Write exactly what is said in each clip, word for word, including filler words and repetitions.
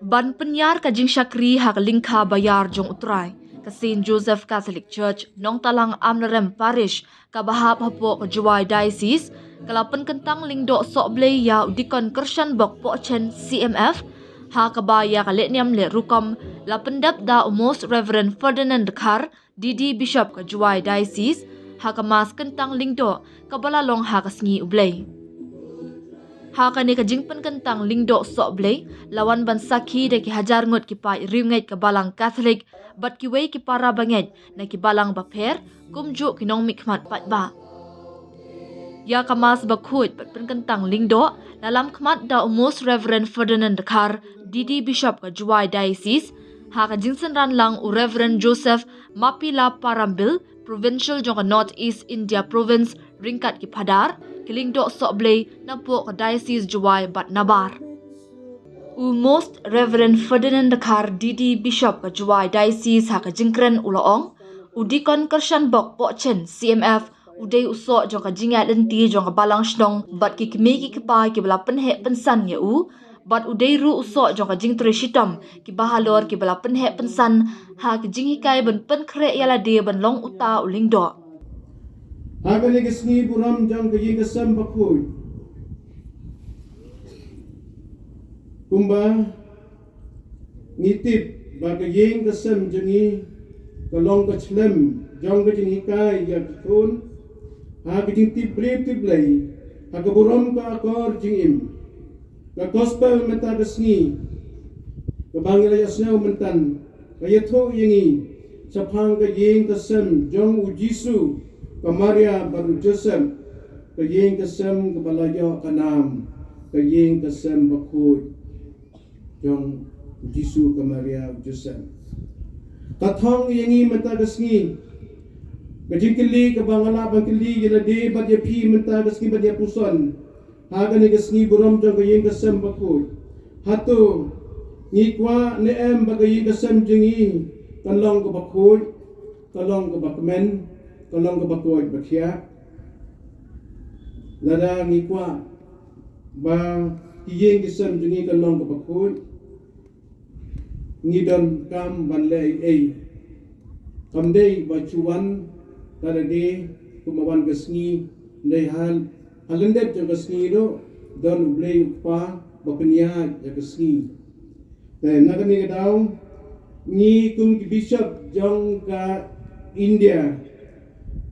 Ban pynïar ka jingshakri ha ka lyngkha ba ïar jong U Trai, ka Saint Joseph Catholic Church, Nongtalang Amlarem Parish, kaba hap hapoh ka Jowai Diocese, ka la pynkyntang lyngdoh sohblei ïa u Deacon Kyrshanbok Pohchen C M F, ha kaba ïa ka lehniam leh rukom la pyndep da u Most Reverend Ferdinand Dkhar, D D Bishop ka Jowai Diocese, ha ka Mass kyntang lyngdoh kaba la long ha ka sngi U Blei. Ha kane ka jingpynkyntang lyngdoh sohblei, la wan ban sakhi da ki hajar ngut ki paid riewngeit ka Balang Catholic bad kiwei ki para bangeit na ki balang bapher, kumjuh ki nongmihkhmat paidbah. Ïa ka Mass bakhuid bad pynkyntang lyngdoh la lamkhmat da u Most Reverend Ferdinand Dkhar, D D Bishop ka Jowai Diocese, ha ka jingsynran lang u Reverend Joseph Mapila Parambil, Provincial jong ka North East India Province, ryngkat ki phadar, ki lyngdoh sohblei napoh ka Diocese Jowai bad nabar. U Most Reverend Ferdinand Dkhar, D D Bishop ka Jowai Diocese, ha ka jingkren u la ong, u Deacon Kyrshanbok Pohchen C M F u dei u soh jong ka jingïaid lynti jong ka balang shnong bad ki kmie ki kpa kiba la pynheh pynsan ïa u, bad u dei ruh u soh jong ka jingtrei shitom kiba halor kiba la pynheh pynsan ha ki jinghikai ban pynkhreh ïa lade ban long uta u lyngdoh. Ha kane ka sngi burom jong ka ïing ka sem bakhuid, kumba ngi tip ba ka ïing ka sem jong ngi ka long ka chlem jong ka jinghikai ïa ki khun, ha ka jingtip briew tip Blei, ha ka burom ka akor jingim. Ka gospel mynta ka sngi kaba ngi la ïohsngew mynta ka ïathuh ïa ngi shaphang ka ïing ka sem jong u Jisu, ka Maria bad u Joseph, ka ïing ka sem kaba la ïoh ka nam ka ïing ka sem bakhuid jong u Jisu, ka Maria, u Joseph. Ka thong ïa ngi mynta ka sngi, ka jingkylli kaba nga lah ban kylli ïa lade bad ïa phi mynta ka sngi bad ïa puson, ha kane ka sngi burom jong ka ïing ka sem bakhuid, hato ngi kwah ne em ba ka ïing ka sem jong ngi kan long kaba khuid, kan long kaba kmen, kan long kaba koit ba khiah? Lada ngi kwah ba ki ïing ki sem jong ngi kan long kaba khuid, ngi donkam ban leh ei ei? Kam dei ba shu wan ka lade kumba wan ka sngi, dei ha, ha lyndet jong ka sngi ruh don U Blei U Kpa ba pynïaid ïa ka sngi. Te na kane ka daw ngi kum ki bishop jong ka India,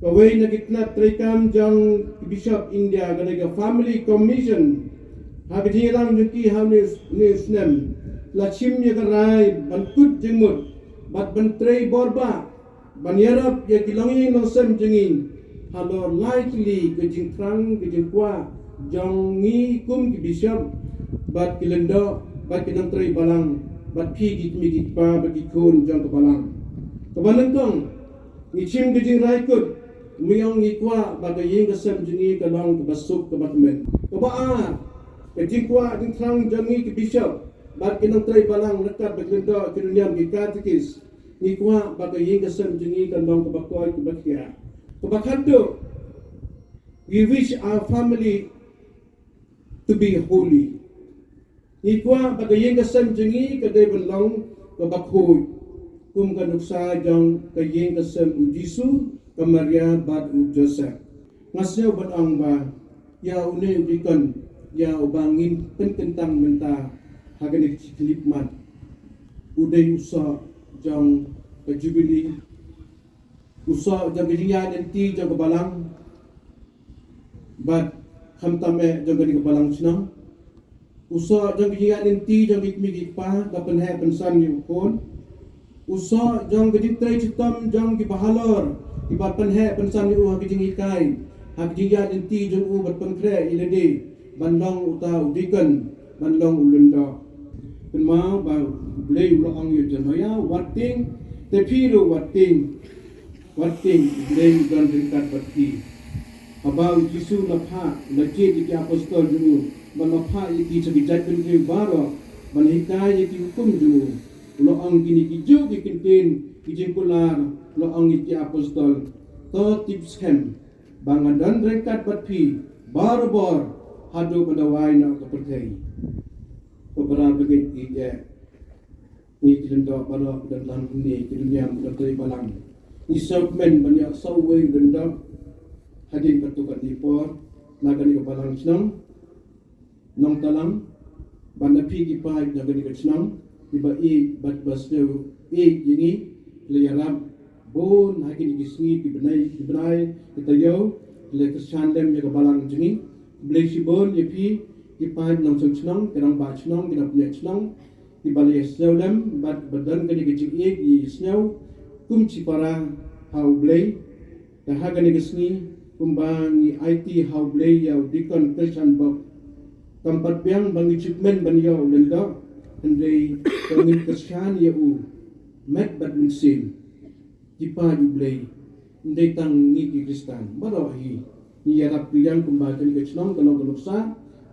kawei na ki tnat treikam jong ki bishop India ka dei ka Family Commission, ha ka jingïalam jong ki ha une u snem la shim ïa ka rai ban kut jingmut bad ban trei bor bah ban ïarap ïa ki longïing longsem jong ngi halor lai tylli ka jingthrang ka jingkwah jong ngi kum ki bishop bad ki lyngdoh bad ki nongtrei balang bad phi ki kmie ki kpa bad ki khun jong ka balang. Kaba nyngkong, ngi shim ka jingrai kut, ngi ong ngi kwah ba ka ïing ka sem jong ngi ka long kaba suk kaba kmen. Kaba ar, ka jingkwah jingthrang jong ngi ki bishop bad ki nongtrei balang ryngkat bad ki lyngdoh ki rynïeng ki katekis, ngi kwah ba ka ïing ka sem jong ngi kan long kaba koit kaba khiah. Kaba khatduh, we wish our family to be holy. Ngi kwah ba ka ïing ka sem jong ngi ka dei ban long kaba khuid kum ka nuksa jong ka ïing ka sem u Jisu, ka Maria bad u Joseph. Nga sngew ban ong ba ïa une u deacon, ïa uba ngin pynkyntang mynta ha kane ka jingkhyllipmat, u dei u soh jong ka jubili, u soh jong ka jingïaid lynti jong ka balang bad khamtam eh jong kane ka balang shnong. U soh jong ka jingïaid lynti jong ki kmie ki kpa ba pynheh pynsan ïa u khun. U soh jong ka jingtrei shitom jong kiba halor kiba pynheh pynsan ïa u ha ka jinghikai, ha ka jingïaid lynti jong u bad pynkhreh ïa lade ban long uta u deacon, ban long u lyngdoh. Kynmaw ba U Blei u la ong ïa u Jeremaïah, wat tieng, te phi ruh wat tieng. Wat tieng, U Blei u don ryngkat bad phi. Haba u Jisu u la phah, u la jied ïa ki apostol jong u, bad u la phah ïa ki sha ki jaitbynriew baroh ban hikai ïa ki hukum jong u. U la ong kine kijuh ki kyntien ki jingkular, u la ong ïa ki apostol, to tip skhem ba nga don ryngkat bad phi barabor haduh ban da wai noh ka pyrthei. Ko para bangeit, ïeit eh, Ngi ki lyngdoh baroh ki don lang hangne, ki don niam ki don trei balang. Ngi sngewkmen ban ïoh sa uwei u lyngdoh hadien katto katne por na kane ka balang shnong Nongtalang, bad na phi ki paid na kane ka shnong kiba ïeit bad ba sngewbha ïa ngi, ki la ïarap bun ha kine ki sngi, ki bnai, ki bnai, ki taïew, ki la kyrshan lem ïa ka balang jong ngi. Khublei shibun ïa phi ki paid nongshong shnong, ki rangbah shnong, ki nongpynïaid shnong, kiba la ïasngew lem bad ba don kane ka jingïeit ïasngew kum shipara ha U Blei. Te ha kane ka sngi kumba ngi aiti ha U Blei ïa u Deacon Kyrshan Bok, kam pat biang ba ngi ju kmen ban ïoh u lyngdoh, hynrei ba ngin kyrshan ïa u met bad mynsiem. Ki paid U Blei, ym dei tang ngi ki Khristan, baroh hi ngi ïarap pyrshang kumba kane ka shnong ka long ka nuksa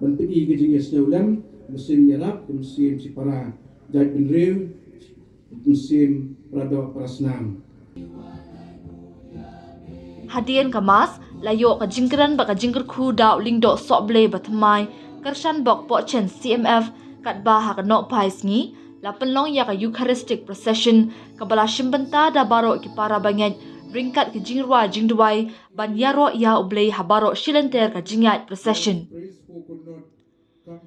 ban pyni ka jingïasngew lem, mynsiem ïarap, ka mynsiem shipara, jaitbynriew, mynsiem para doh para snam. Hadien ka Mass, la ïoh ka jingkren bad ka jingkyrkhu da u Lyngdoh Sohblei Bathymmai Kyrshan Bok Pohchen C M F, katba ha ka nohphai sngi la pynlong ïa ka Eucharistic Procession, kaba la shim bynta da baroh ki para bangeit ryngkat ki jingrwai jingduwai ban ïaroh ïa U Blei ha baroh shilynter ka jingïaid procession.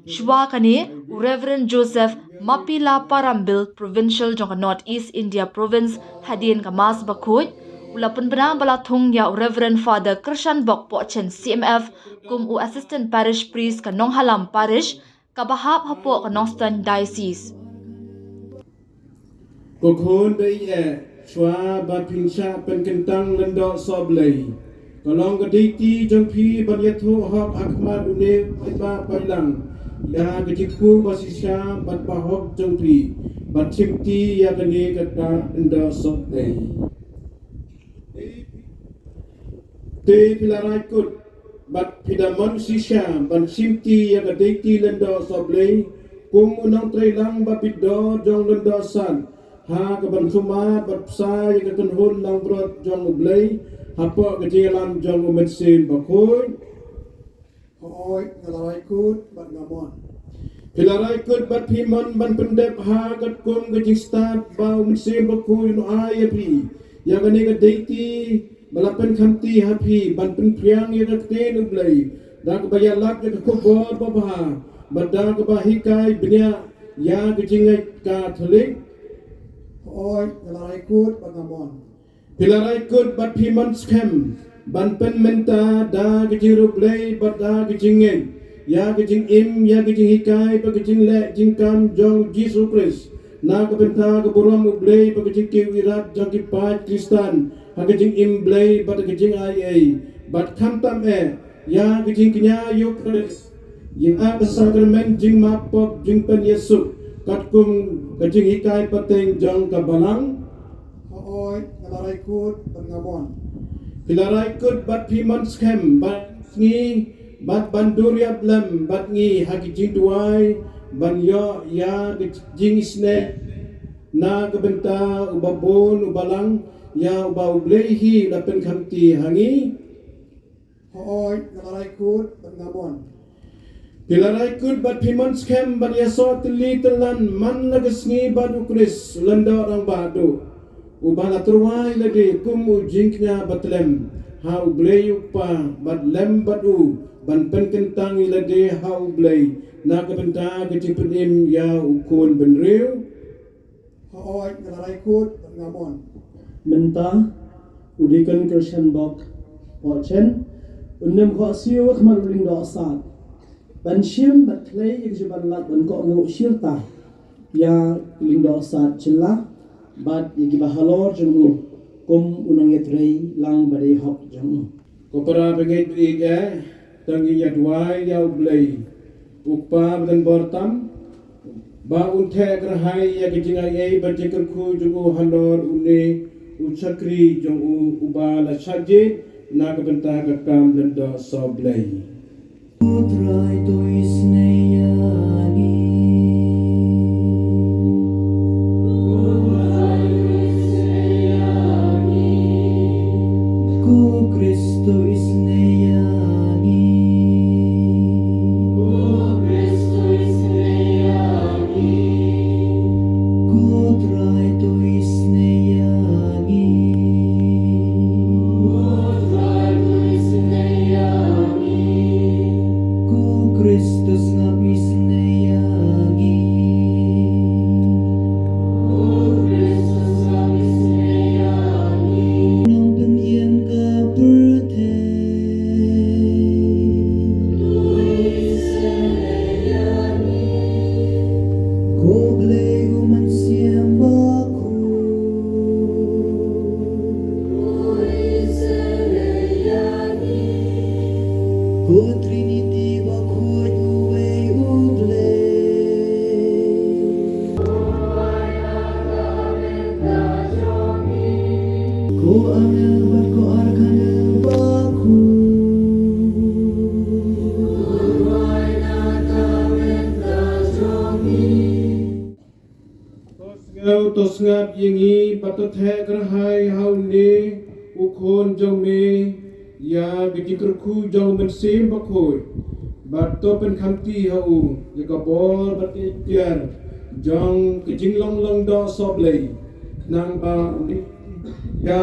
Shuwa kane, u Reverend Joseph Mapila Parambil, Provincial jong ka North East India Province, hadien ka Mass bakhuid u la pynbna ba la thung ïa u Reverend Father Kyrshan Bok Pohchen C M F kum u Assistant Parish Priest ka Nonghalam Parish, kaba hap hapoh ka Nongstoiñ Diocese. Ko khun ba ïeit, shuwa ba phin shah pynkyntang Lyngdoh Sohblei, ka long ka dei ti jong phi ban ïathuh hok ha khmat une u paidbah paidlang ïa ka jingkyrkhu ba shisha bad ba hok jong phi, bad shim ti ïa kane ka kam Lyngdoh Sohblei. Te phi la rai kut bad phi da mon shisha ban shim ti ïa ka dei ti Lyngdoh Sohblei kum u nongtrei lang ba bit dor jong Lyngdoh Sad, ha kaban sumar bad bsa ïa ka kynhun langbrot jong U Blei hapoh ka jingïalam jong U Mynsiem Bakhuid? Hooid, nga la rai kut bad nga mon. Phi la rai kut bad phi mon ban pyndep ha katkum ka jingstad ba U Mynsiem Bakhuid un ai ïa phi ïa kane ka dei ti ba la pynkhamti ha phi ban pynphriang ïa ka ktien U Blei da kaba ïalap ïa ka khubor babha bad da kaba hikai bniah ïa ka jingngeit Katholik? Hooid, nga la rai kut bad nga mon. Phi la rai kut bad phi mon skhem ban pynmynta da ka jingïarap Blei bad da ka jingngeit ïa ka jingim, ïa ka jinghikai bad ka jingleh jingkam jong U Jisu Khrist, na ka bynta ka burom U Blei bad ka jingkiew irat jong ki paid Khristan ha ka jingim Blei bad ka jingaiei, bad khamtam eh ïa ka jingkñia ïa U Khrist, ïa ka sakramen jingmap pop jingpynïasuk katkum ka jinghikai pateng jong ka Balang? Hooid, nga la rai kut bad nga mon. Phi la rai kut bad phi mon skhem ban sngi bad ban dur ïap lem bad ngi ha ki jingduwai ban ïoh ïa ka jingisynei na ka bynta uba bun u Balang, ïa uba U Blei hi la pynkhamti ha ngi? Hooid, nga la rai kut bad nga mon. Phi la rai kut bad phi mon skhem ban ïasoh tylli tyllan man la ka sngi bad U Khrist u Lyngdoh Rangbah Duh, uba la tyrwa ïa lade kum u jingkñia ba tlem ha U Blei U Kpa bad lem bad u ban pynkyntang ïa lade ha U Blei na ka bynta ka jingpynim ïa u Khun Bynriew? Hooid, nga la rai kut bad nga mon. Mynta u Deacon Kyrshan Bok Pohchen un nym khohsiew ha khmat u Lyngdoh Sad ban shim bad khlei ïa ka jingban lad ban kohnguh shirta ïa u Lyngdoh Sad jylla bad ïa kiba halor jong u kum u nongïatrei lang ba dei hok jong u. Ko para bangeit ba ïeit, to ngin ïa duwai ïa U Blei U Kpa ba don bor tam ba un theh kyrhai ïa ka jingaiei bad jingkyrkhu jong u halor une u shakri jong u uba la shah jied na ka bynta ka kam Lyngdoh Sohblei. Ko Trai to isynei ïa ngi. Ko Khrist to isynei ïa ngi. Ko Khrist to isynei ïa ngi. Ko To sngap ïa ngi bad to theh kyrhai ha une u khun jong me ïa ka jingkyrkhu jong u Mynsiem Bakhuid, bad to pynkhamti ha u ïa ka bor bad ka iktiar jong ka jinglong lyngdoh sohblei, khnang ba ïa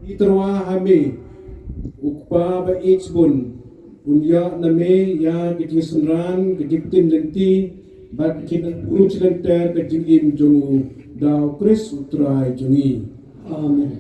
i tyrwa ha me, u Kpa ba ïeit shibun, un ïoh na me ïa ka jingsynran, ka jingtim lynti bad ka jingpynlong lynter ka jingim jong u, da u Khrist u Trai jong ngi. Amen.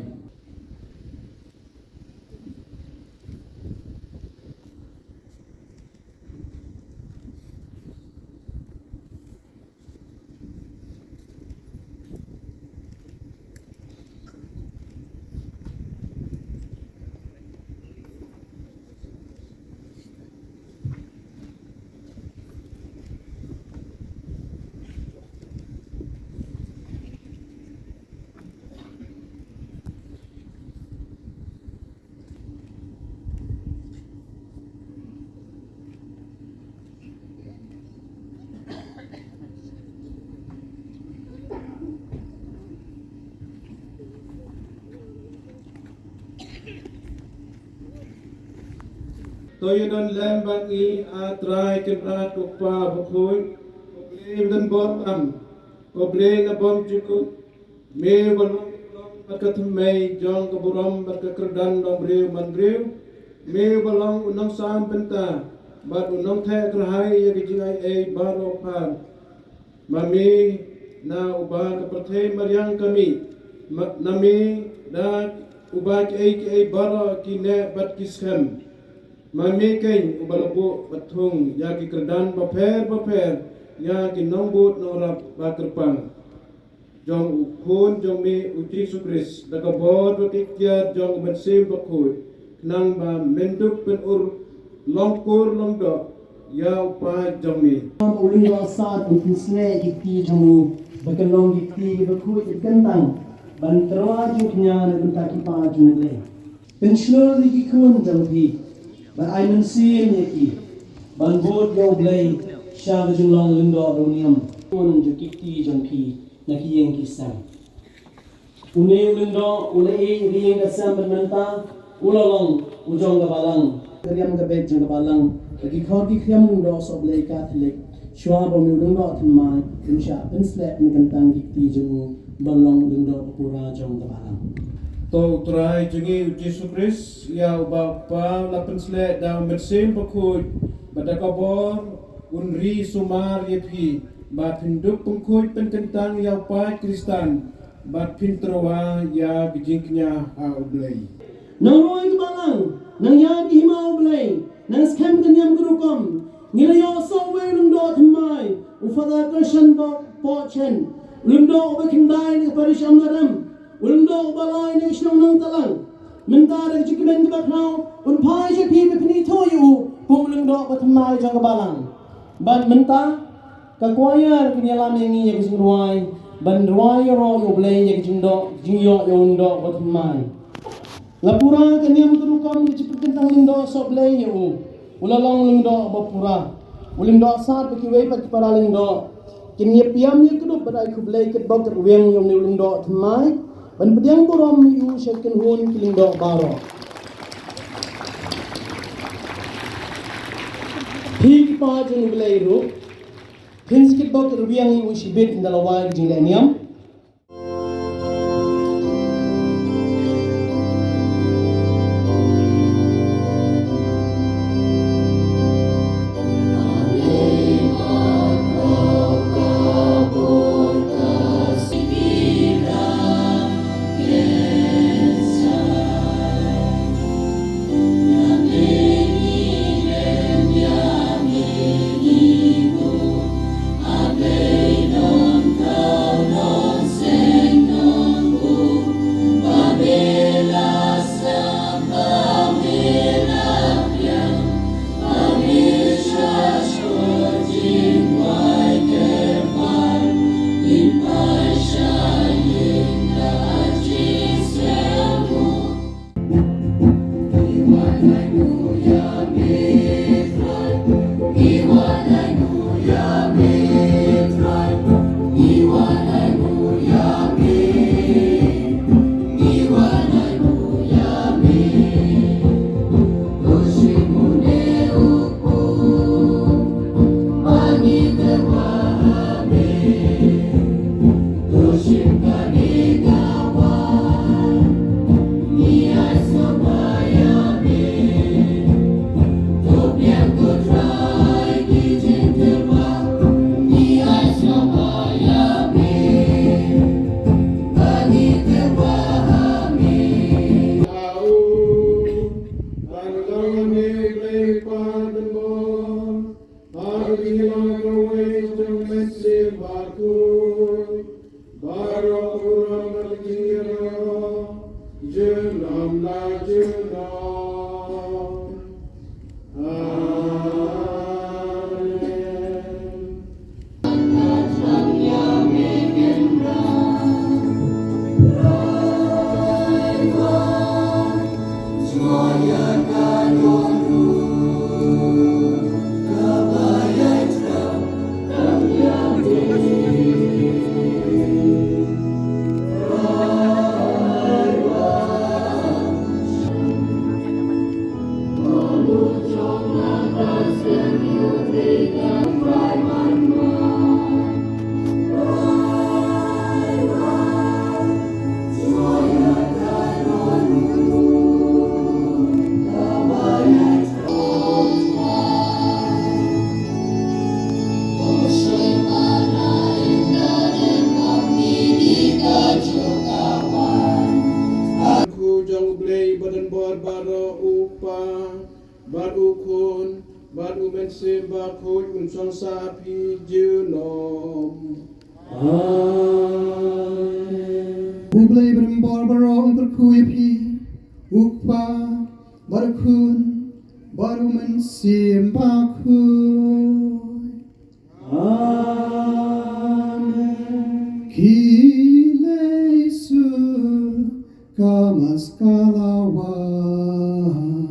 To ïadon lem bad ngi, A Trai Kynrad, ko Kpa Bakhuid, ko Blei ba don bor tam, ko Blei na bym jukut, me ba long, long bad ka thymmei jong ka burom bad ka kyrdan long briew man briew, me ba long u nongsam bynta bad u nongtheh kyrhai ïa ka jingai ei baroh phar. Ma me na uba ka pyrthei mariang ka mih, ma, na me da uba kiei kiei baroh ki neh bad ki skhem. Ma me keiñ uba la buh bad thung ïa ki kyrdan bapher bapher ïa ki nongbud nongrap ba kyrpang jong u Khun jong me u Jisu Khrist, da ka bor bad ka iktiar jong u Mynsiem Bakhuid, khnang ba men dup pynurlong kur long doh ïa u paid jong me. Ym u lyngdoh sad u pynsngew ïa ki kti jong u, ba kan long ki kti kiba khuid kiba kyntang ban tyrwa jingkñia na ka bynta ki paid jong U Blei. Pynshlur ïa ki khun jong phi, ban ai mynsiem ïa ki ban bud ïa U Blei sha ka jinglong lyngdoh da u niam. Khun jong ki kti jong phi na ki ïing ki sem. Une u lyngdoh u la ïeit ïa ka ïing ka sem, bad mynta u la long u jong ka balang. Ka riam ka beit jong ka balang, ka ki khor ki khriam lyngdoh sohblei Katholik, shuwa ba une u lyngdoh thymmai un shah pynsleh na ka bynta ki kti jong u ban long u lyngdoh ba pura jong ka balang. To U Trai jong ngi U Jisu Khrist, ïa uba u Kpa la pynsleh da u Mynsiem Bakhuid, bad da ka bor un ri sumar ïa phi, ba phin dup pynkhuid pynkyntang ïa u paid Khristan, bad phin tyrwa ïa ka jingkñia ha U Blei. Nang roi ka balang, nang ïaid ki hima U Blei, nang skhem ka niam ka rukom. Ngi la ïoh soh uwei u lyngdoh thymmai, u Father Gerson Bo-, Pohchen, u lyngdoh uba khyndai na ka parish Amlarem, u lyngdoh uba lai na ka shnong Nongtalang. Mynta da ka jingkmen kaba khraw un phai sha phi ba phin ithuh ïa u kum u lyngdoh ba thymmai jong ka balang. Bad mynta ka choir kin ïalam ïa ngi ïa ka jingrwai, ban rwai ïaroh ïa U Blei ïa ka jingdoh, jingïoh ïa u lyngdoh ba thymmai. La pura ka niam ka rukom ka jingpynkyntang lyngdoh sohblei ïa u. U la long lyngdoh ba pura. U lyngdoh sad bad kiwei pat ki para lyngdoh kin ïa pdiang ïa kdup bad ai khublei kitbok kitrwiang ïa une u lyngdoh thymmai, ban pdiang burom ïa u sha ki kynhun ki lyngdoh baroh. Phi ki paid jong U Blei ruh, phin sa kitbok kitrwiang ïa u shibit ynda la wai ka jingleh niam. Ka jingïalang kawei jong U Mynsiem Bakhuid, baroh u wan na ka jingïalang, junom la junom. Amen. Kyrkhu jong U Blei ba donbor baroh, U Kpa bad U Khun bad U Mynsiem Bakhuid, un shong sah ha phi junom. Amen. U Blei ba donbor baroh un kyrkhu ïa phi, U Kpa bad U Khun bad U Mynsiem Bakhuid. Amen. Ki lei suk ka maskala wai.